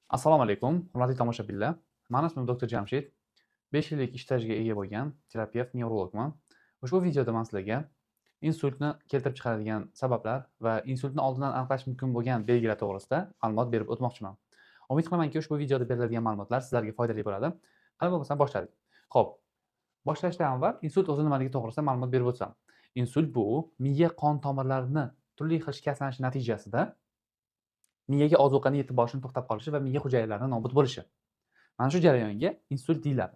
Assalomu alaykum, hurmatli tomoshabinlar. Mani ismim doktor Jamshid. 5 yillik ish stajiga ega bo'lgan terapevt nevrologman. Ushbu videoda men sizlarga insultni keltirib chiqaradigan sabablar va insultni oldindan aniqlash mumkin bo'lgan belgilar to'g'risida ma'lumot berib o'tmoqchiman. Umid qilamanki, ushbu videoda beriladigan ma'lumotlar sizlarga foydali bo'ladi. Qani bo'lmasam boshladik. Xo'p, boshlashdan avval insult o'zi nimaligi to'g'risida ma'lumot berib o'tsam. Insult bu miya qon tomirlarini turli xil shikastlanishi natijasida miyaga ozuqani yetib borishini to'xtab qolishi va miya hujayralarini nobud bo'lishi. Mana shu jarayonga insult deyiladi.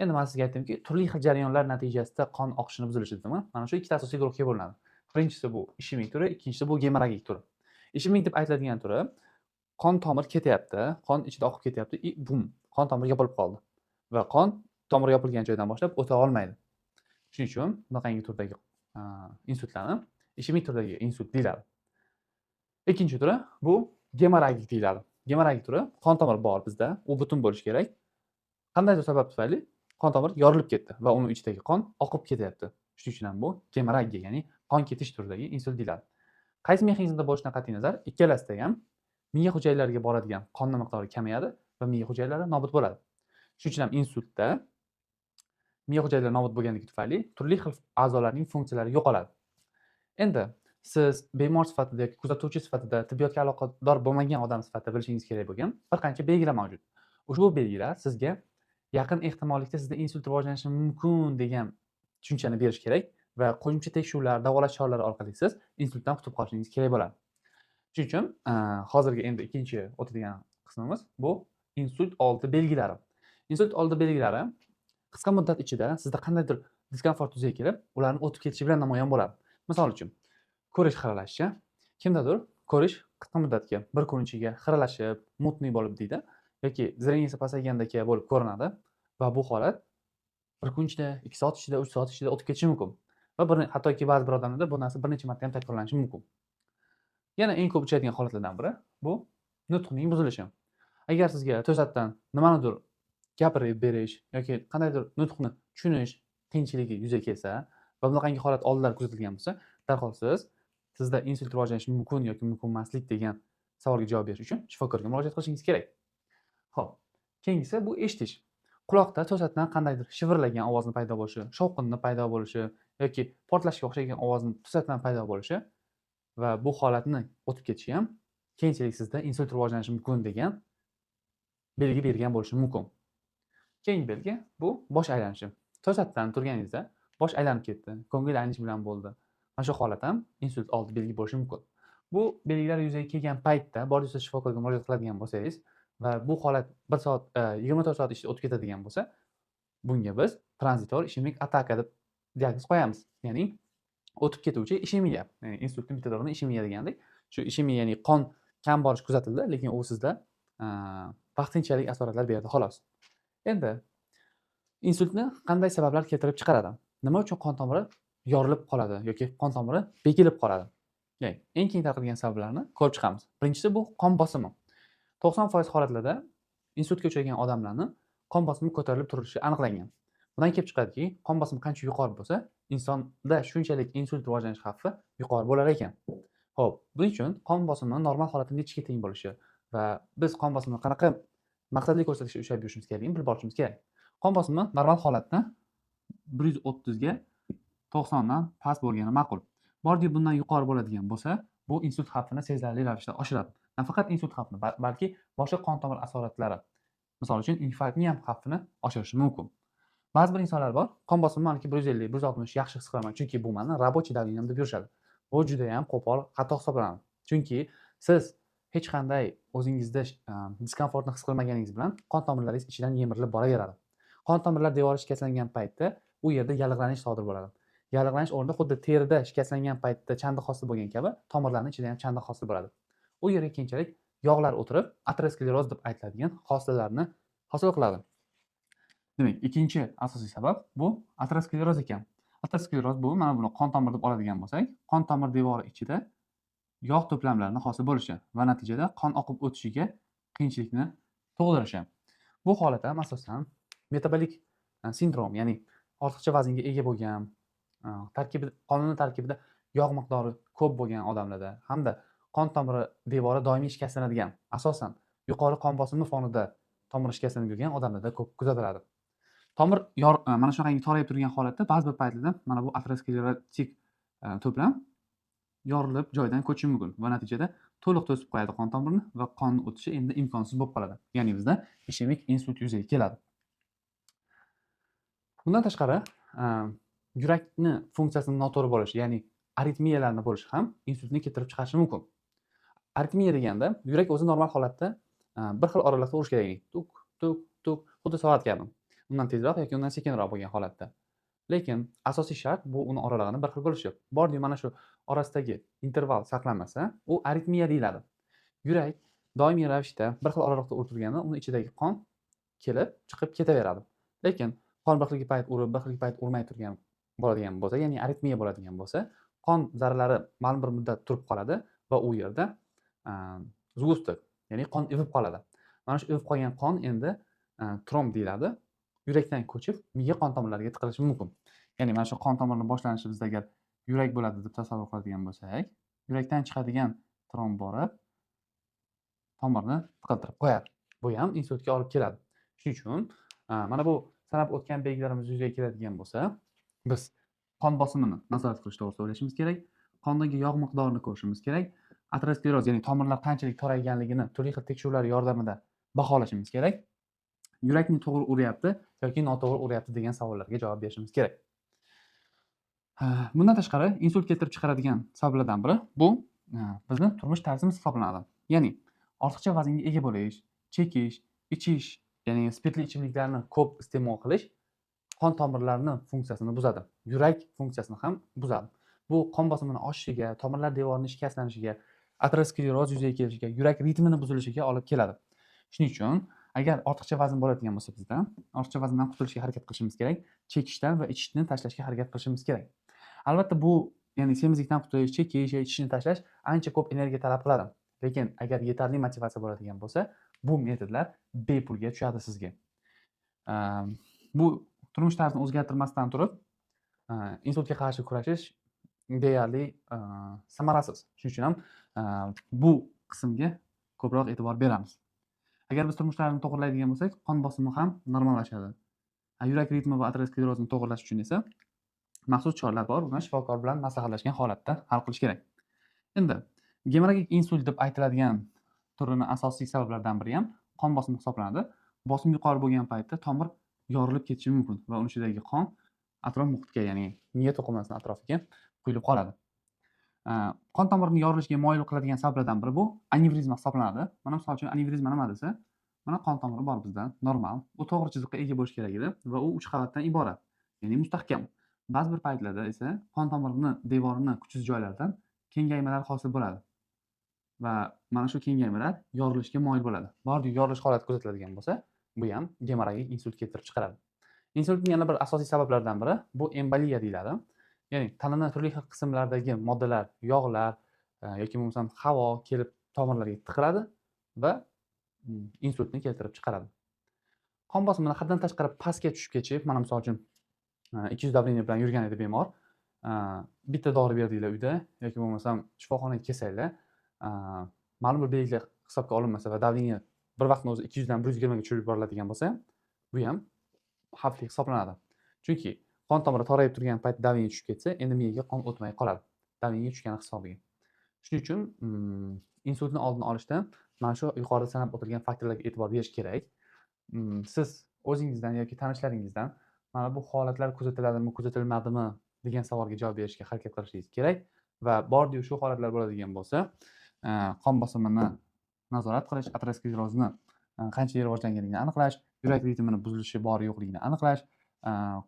Endi men sizga aytdimki, turli xil jarayonlar natijasida qon oqishini buzilishi dedimmi? Mana shu ikkita asosiy guruhga bo'linadi. Birinchisi bu ishemik turi, ikkinchisi bu gemorragik turi. Ishemik deb aytiladigan turi qon tomir ketyapti, qon ichida oqib ketyapti и bum, qon tomir yopilib qoldi. Va qon tomir yopilgan joydan boshlab o'ta olmaydi. Shuning uchun bunaqangi turdagi insultlarni ishemik turdagi insult deyiladi. Ikkinchi turi bu gemorragik deyiladi. Gemorragik turi qon tomir bor bizda, u butun bo'lishi kerak. Qandaydir sabab tufayli qon tomir yorilib ketdi va uni ichidagi qon oqib ketyapti. Shuning uchun ham bu gemorragiya, ya'ni qon ketish turidagi insult deyiladi. Qaysi mexanizmda bo'lishidan qat'iy nazar, ikkalasida ham miya hujayralariga boradigan qonni miqdori kamayadi va miya hujayralari nobud bo'ladi. Shuning uchun ham insultda miya hujayralari nobud bo'lganligi tufayli turli xil a'zolarning funksiyalari yo'qoladi. Endi siz bemor sifatida yoki kuzatuvchi sifatida, tibbiyotga aloqador bo'lmagan odam sifatida bilishingiz kerak bo'lgan bir qancha belgilar mavjud. Ushbu belgilar sizga yaqin ehtimollikda sizda insult rivojlanishi mumkin degan tushunchani berishi kerak va qo'shimcha tekshiruvlar, davolash choralari orqali siz insultdan qutulib qolishingiz kerak bo'ladi. Shuning uchun hozirgi endi ikkinchi o'tadigan qismimiz bu insult oldi belgilari. Insult oldi belgilari qisqa muddat ichida sizda qandaydir diskomfort yuzaga kelib, ularni o'tib ketishi bilan namoyon bo'ladi. Misol uchun, ko'rish xiralashishi. Kimdadir ko'rish qisqa muddatga, bir kun ichiga xiralashib, мутный bo'lib deydi yoki зрение si pasaygandek bo'lib ko'rinadi va bu holat bir kun ichida, 2 soat ichida, 3 soat ichida o'tib ketishi mumkin. Va bir hattoki ba'zi bir odamlarda bu narsa bir necha marta ham takrorlanishi mumkin. Yana eng ko'p uchraydigan holatlardan biri bu nutqning buzilishi. Agar sizga to'satdan nimanidir gapirib berish yoki qandaydir nutqni tushunish qiyinchiligi yuzaga kelsa va bunaqangi holat oldinlari kuzatilgan bo'lsa, darhol siz sizda insult rivojlanishi mumkin yoki mumkin emaslik degan savolga javob berish uchun shifokorga murojaat qilishingiz kerak. Xo'p, keyingisi bu eshitish. Quloqda to'satdan qandaydir shivirlagan ovozni paydo bo'lishi, shovqinni paydo bo'lishi yoki portlashga o'xshagan ovozni to'satdan paydo bo'lishi va bu holatni o'tib ketishi ham keyinchalik sizda insult rivojlanishi mumkin degan belgi bergan bo'lishi mumkin. Keyingi belgi bu bosh aylanishi. To'satdan turganingizda bosh aylanib ketdi, ko'ngil aynish bilan bo'ldi. Mana shu holat ham insult oldi belgi bo'lishi mumkin. Bu belgilar yuzaga kelgan paytda bordi shifokorga murojaat qiladigan bo'lsangiz va bu holat 1 soat, 24 soat ichida o'tib ketadigan bo'lsa, bunga biz tranzitor ishemik ataka deb diagnoz qo'yamiz. Ya'ni o'tib ketuvchi ishemiya, ya'ni insultning bitta turini ishemiya degandek, shu ishemiya, ya'ni qon kam borish kuzatildi, lekin u sizda vaqtinchalik asoratlar berdi xolos. Endi insultni qanday sabablar keltirib chiqaradi? Nima uchun qon tomiri yorilib qoladi yoki qon tomiri bekilib qoladi? Ya'ni eng keng tarqalgan sabablarni ko'rib chiqamiz. Birinchisi bu qon bosimi. 90% holatlarda insultga uchragan odamlarni qon bosimi ko'tarilib turishi aniqlangan. Bundan kelib chiqadiki, qon bosimi qancha yuqori bo'lsa, insonda shunchalik insult rivojlanish xavfi yuqori bo'lar ekan. Xo'p, buning uchun qon bosimi normal holatda nechaga teng bo'lishi va biz qon bosimini qanaqa maqsadli ko'rsatkichda ushlab yurishimiz kerakligini bilib olishimiz kerak. Qon bosimi normal holatda 130 ga 90 dan past bo'lgani ma'qul. Bordiyu bundan yuqori bo'ladigan bo'lsa, bu insult xavfini sezilarli ravishda oshiradi. Nafaqat insult xavfini, balki boshqa qon tomir asoratlari, misol uchun infarktning ham xavfini oshirishi mumkin. Ba'zi bir insonlar bor, qon bosimi maniki 150, 160 yaxshi his qilaman, chunki bu mani рабочий давлением deb yurishadi. Bu juda ham qo'pol xato hisoblanadi. Chunki siz hech qanday o'zingizda diskomfortni his qilmaganingiz bilan qon tomirlaringiz ichidan yemirilib boraveradi. Qon tomirlar devori shikastlangan paytda u yerda yallig'lanish sodir bo'ladi. Yallig'lanish o'rnida xuddi terida shikastlangan paytda chandiq hosil bo'lgan kabi tomirlarning ichida ham chandiq hosil bo'ladi. U yerga keyinchalik yog'lar o'tirib, ateroskleroz deb aytiladigan hosilalarni hosil qiladi. Demak, ikkinchi asosiy sabab bu ateroskleroz ekan. Ateroskleroz bu mana buni qon tomir deb oladigan bo'lsak, qon tomir devori ichida yog' to'plamlarini hosil bo'lishi va natijada qon oqib o'tishiga qiyinchilikni tug'dirishi. Bu holat ham asosan metabolik sindrom, ya'ni ortiqcha vaznga ega bo'lgan, tarkibi qonini tarkibida yog' miqdori ko'p bo'lgan odamlarda hamda qon tomiri devori doimiy shikastlanadigan, asosan Yuqori qon bosimi fonida tomir shikastlanib yurgan odamlarda ko'p kuzatiladi. Tomir mana shunaqangi torayib turgan holatda ba'zi bir paytlarda mana bu aterosklerotik to'plam yorilib joyidan ko'chishi mumkin va natijada to'liq to'sib qo'yadi qon tomirini va qon o'tishi endi imkonsiz bo'lib qoladi. Ya'ni bizda ishemik insult yuzaga keladi. Bundan tashqari, yurakni funksiyasini noto'g'ri bo'lishi, ya'ni aritmiyalarni bo'lishi ham insultni keltirib chiqarishi mumkin. Aritmiya deganda yurak o'zi normal holatda bir xil oraliqda urishi kerak. Tuk, tuk, tuk, xuddi soat kabi. Undan tezroq yoki undan sekinroq bo'lgan holatda. Lekin asosiy shart bu uni oralig'ini bir xil bo'lishi. Bordiyu mana shu orasidagi interval saqlanmasa, u aritmiya deyiladi. Yurak doimiy ravishda bir xil oraliqda urib turganda uni ichidagi qon kelib, chiqib ketaveradi. Lekin qon bir xil payt urib, bir xil payt urmay turgan bo'ladigan bo'lsa, ya'ni aritmiya bo'ladigan bo'lsa, qon zarralari ma'lum bir muddat turib qoladi va u yerda сгусток, ya'ni qon ivib qoladi. Mana shu ivib qolgan qon endi tromb deyiladi. Yurakdan ko'chib miya qon tomirlariga tiqilishi mumkin. Ya'ni mana shu qon tomirini boshlanishi bizda agar yurak bo'ladi deb tasavvur qiladigan bo'lsak, yurakdan chiqadigan tromb borib tomirni tiqiltirib qo'yadi. Bu ham insultga olib keladi. Shuning uchun mana bu sanab o'tgan belgilarimiz yuzaga keladigan bo'lsa, biz qon bosimini nazorat qilish to'g'risida o'ylashimiz kerak, qondagi yog' miqdorini ko'rishimiz kerak, ateroskleroz, ya'ni tomirlar qanchalik torayganligini turli xil tekshiruvlar yordamida baholashimiz kerak. Yurakni to'g'ri uryapti yoki noto'g'ri uryapti degan savollarga javob berishimiz kerak. Bundan tashqari insult keltirib chiqaradigan sabablardan biri bu bizni turmush tarzimiz hisoblanadi. Ya'ni ortiqcha vaznga ega bo'lish, chekish, ichish, ya'ni spirtli ichimliklarni ko'p iste'mol qilish qon tomirlarini funksiyasini buzadi. Yurak funksiyasini ham buzadi. Bu qon bosimini oshishiga, tomirlar devorini shikastlanishiga, ateroskleroz yuzaga kelishiga, yurak ritmini buzilishiga olib keladi. Shuning uchun agar ortiqcha vazn bo'ladigan bo'lsa bizda, ortiqcha vazndan qutulishga harakat qilishimiz kerak, chekishdan va ichishni tashlashga harakat qilishimiz kerak. Albatta bu, ya'ni semizlikdan qutulish, chekish, ichishni tashlash ancha ko'p energiya talab qiladi. Lekin agar yetarli motivatsiya bo'ladigan bo'lsa, bu metodlar bepulga tushadi sizga. Bu turmush tarzini o'zgartirmasdan turib, insultga qarshi kurashish deyarli samarasiz. Shuning uchun ham bu qismga ko'proq e'tibor beramiz. Agar biz turmush tarzini to'g'rilaydigan bo'lsak, qon bosimi ham normallashadi. Yurak ritmi va aterosklerozni to'g'rilash uchun esa maxsus choralar bor, buni shifokor bilan maslahatlashgan holatda hal qilish kerak. Endi gemorragik insult deb aytiladigan turini asosiy sabablaridan biri ham qon bosimi hisoblanadi. Bosim yuqori bo'lgan paytda tomir yorilib ketishi mumkin va uning ichidagi qon atrof muhitga, ya'ni miya to'qimasining atrofiga quyilib qoladi. Qon tomirini yorilishiga moyil qiladigan sabablardan biri bu anevrizma hisoblanadi. Mana misol uchun anevrizma nima desa, mana qon tomiri bor bizda, normal. U to'g'ri chiziqqa ega bo'lishi kerak edi va u 3 qavatdan iborat, ya'ni mustahkam. Ba'zi bir paytlarda esa qon tomirini devorini kuchsiz joylaridan kengaymalar hosil bo'ladi va mana shu kengaymalar yorilishga moyil bo'ladi. Bordiyu yorilish holati kuzatiladigan bo'lsa, bu ham gemorragik insult keltirib chiqaradi. Insultning yana bir asosiy sabablaridan biri bu emboliya deyiladi. Ya'ni tanani turli xil qismlaridagi moddalar, yog'lar yoki bo'lmasam havo kelib tomirlarga tiqiladi va insultni keltirib chiqaradi. Qon bosimini haddan tashqari pastga tushib ketib, mana misol uchun 200 давление bilan yurgan edi bemor. Bitta dori berdinglar uyda yoki bo'lmasam shifoxonaga kelsanglar, ma'lum bir belgilar hisobga olinmasa va давление bir vaqtni o'zida 200 dan 120 ga tushirib yuboriladigan bo'lsa, bu ham xavfli hisoblanadi. Chunki qon tomiri torayib turgan paytda давление tushib ketsa, endi miyaga qon o'tmay qoladi. Давление tushgani hisobiga. Shuning uchun insultni oldini olishda mana shu yuqorida sanab o'tilgan faktorlarga e'tibor berish kerak. Siz o'zingizdan yoki tanishlaringizdan mana bu holatlar kuzatiladimi, kuzatilmadimi degan savolga javob berishga harakat qilishingiz kerak va bordiyu shu holatlar bo'ladigan bo'lsa, qon bosimini nazorat qilish, aterosklerozni qanchalik rivojlanganligini aniqlash, yurak ritmini buzilishi bor yo'qligini aniqlash,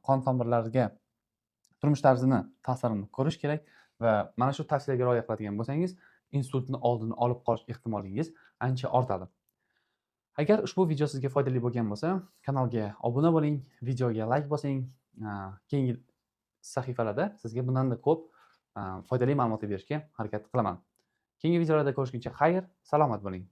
qon tomirlariga turmush tarzini ta'sirini ko'rish kerak va mana shu tavsiyalarga rioya qiladigan bo'lsangiz, insultni oldini olib qolish ehtimolingiz ancha ortadi. Agar ushbu video sizga foydali bo'lgan bo'lsa, kanalga obuna bo'ling, videoga like bosing. Keyingi sahifalarda sizga bundan-da ko'p foydali ma'lumotlar berishga harakat qilaman. Keyingi videolarda ko'rishguncha xayr, salomat bo'ling.